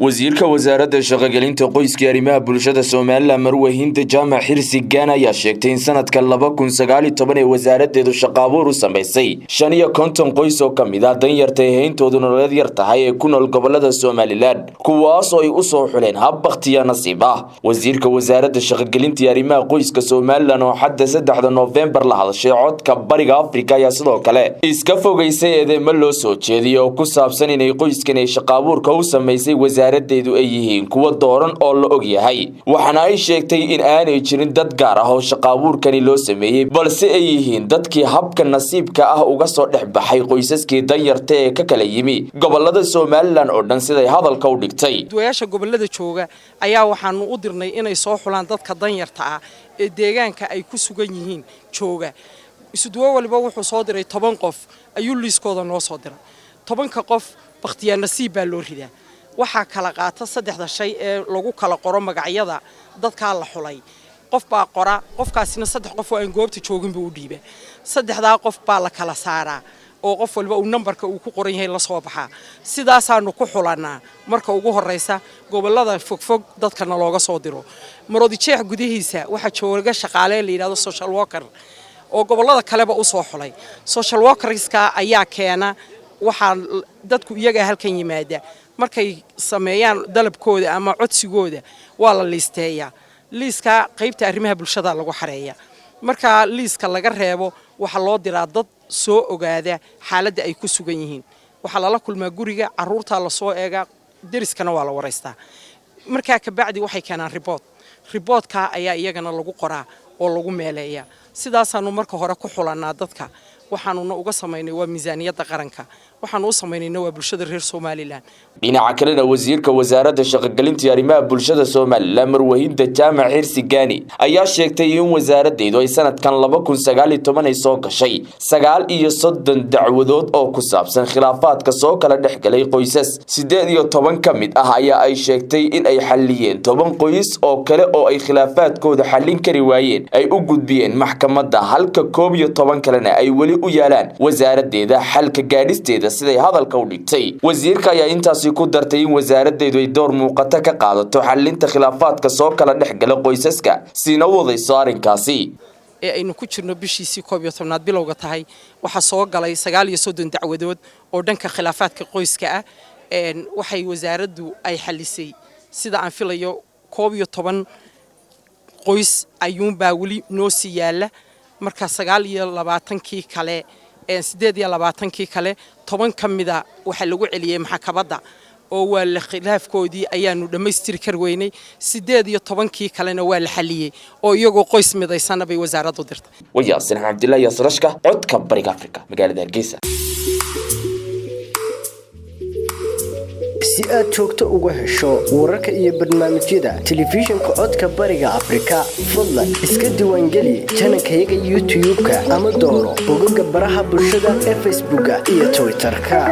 Wasiirka Wasaaradda Shaqogelinta, Qoyska, Arrimaha Bulshada Somaliland, Marwe Hinda Jaamac Xirsi Gaan, ayaa sheegtay in sanadka 2019 ee wasaaraddeedu shaqaabuur u samaysay 55 qoys oo ka mid ah danyarta ee hayntoodu nololeed yar tahay ee ku nool gobolada Somaliland, kuwaas oo ay u soo xuleen hab bakhtiya nasiib ah. Wasiirka Wasaaradda Shaqogelinta iyo Arrimaha Qoyska Somaliland oo xadda 3-da Noofembar la hadashay Codka Bariga Afrika ayaa sidoo kale iska fogeysay eedeymo loo soo jeediyay oo ku saabsan inay qoyskan ay shaqaabuurka u samaysay wasaaradeedu ay yihiin kuwa dooran oo la og yahay. Waxaana ay sheegtay in aanay jirin dad gaar ah oo shaqaabuurkani loo sameeyey, balse ay yihiin dadkii habka nasiibka ah uga soo dhex baxay qoysaskii danyarta ee ka kala yimi gobolada Somaliland oo dhan, siday hadalka u dhigtay. Duwayaasha gobolada jooga ayaa waxaanu u dirnay inay soo xulaan dadka danyarta ah ee deegaanka ay ku sugan yihiin jooga. Isuduwo waliba wuxuu soo diray 10 qof ayuu liiskooda noo soo diray. 10-ka qof bakhtiyaa nasiib baa loo ridaa. Waxaa kala qaata saddexda shay ee lagu kala qoro magacyada dadkaa la xulay. Qof baa qora, qofkaasina saddex qof oo aan goobta joogin buu u dhiibaa. Saddexdaa qof baa la kala saaraa oo qof walba uu nambarka uu ku qoran yahay la soo baxaa. Sidaasaanu ku xulannaa. Marka ugu horraysa gobollada fogfog dadkana looga soo diro. Maroodijeex gudihiisa waxaa jooga shaqaale la yidhahdo social worker oo gobollada kaleba u soo xulay. Social workerska ayaa keena. Waxaa dadku iyagaa halkan yimaada. Markay sameeyaan dalabkooda ama codsigooda, waa la liisteeyaa. Liiska qaybta arrimaha bulshada lagu xareeya. Marka liiska laga reebo, waxaa loo diraa dad soo ogaada xaaladda ay ku sugan yihiin. Waxaa lala kulmaa guriga, caruurtaa lasoo eegaa, deriskana waa la waraystaa. Markaa kabacdi waxay keenaan report. Reportka ayaa iyagana lagu qoraa oo lagu meeleeyaa. Sidaasaanu marka hore ku xulannaa dadka. Waxaanuna uga samaynay waa miisaaniyadda qaranka, waxaanu u samaynayna waa bulshada reer Somaliland. Dhinaca kalena, wasiirka Wasaaradda Shaqogelinta iyo Arrimaha Bulshada Somaliland, Marwe Hinda Jaamac Xirsi Gaani, ayaa sheegtay in wasaaraddeedu ay sanadkan 2019 ay soo gashay 39 dacwadood oo ku saabsan khilaafaadka soo kala dhex galay qoysas. 18 ka mid ah ayaa ay sheegtay in ay xalliyeen. 10 qoys oo kale oo ay khilaafaadkooda xallin kari waayeen ay u gudbiyeen maxkamadda, halka 11 kalena ay weli u yaalaan wasaaraddeeda xalka gaadhisteeda, siday hadalka u dhigtay. Wasiirka ayaa intaasi ku dartay in wasaaraddeedu ay door muuqata ka qaadato xallinta khilaafaadka soo kala dhex gala qoysaska, siina wadayso arrinkaasi. Ee aynu ku jirno bishiisii 11aad bilowga tahay, waxaa soo galay 39 dacwadood oo dhanka khilaafaadka qoyska ah. Waxay wasaaraddu ay xallisay, sida aan filayo, 11 qoys ayuunbaa weli noo sii yaalla. Marka 29-kii kale, 28-kii kale, 10 ka mida waxaa lagu celiyey maxkamadda oo waa la khilaafkoodii ayaanu dhammaystiri kar weynay. 18-kii kalena waa la xalliyey oo iyagoo qoys midaysana bay wasaaraddu dirtay. Wayaasin Cabdillahi Yaasrashka, Codka Bariga Afrika, magaalada Hargeysa. Si aad joogto uga hesho wararka iyo barnaamijyada telefishinka Codka Bariga Afrika, fadlan iska diiwaangeli channelkayaga YouTube-ka ama dooro bogaga baraha bulshada ee Facebooka iyo Twitter-ka.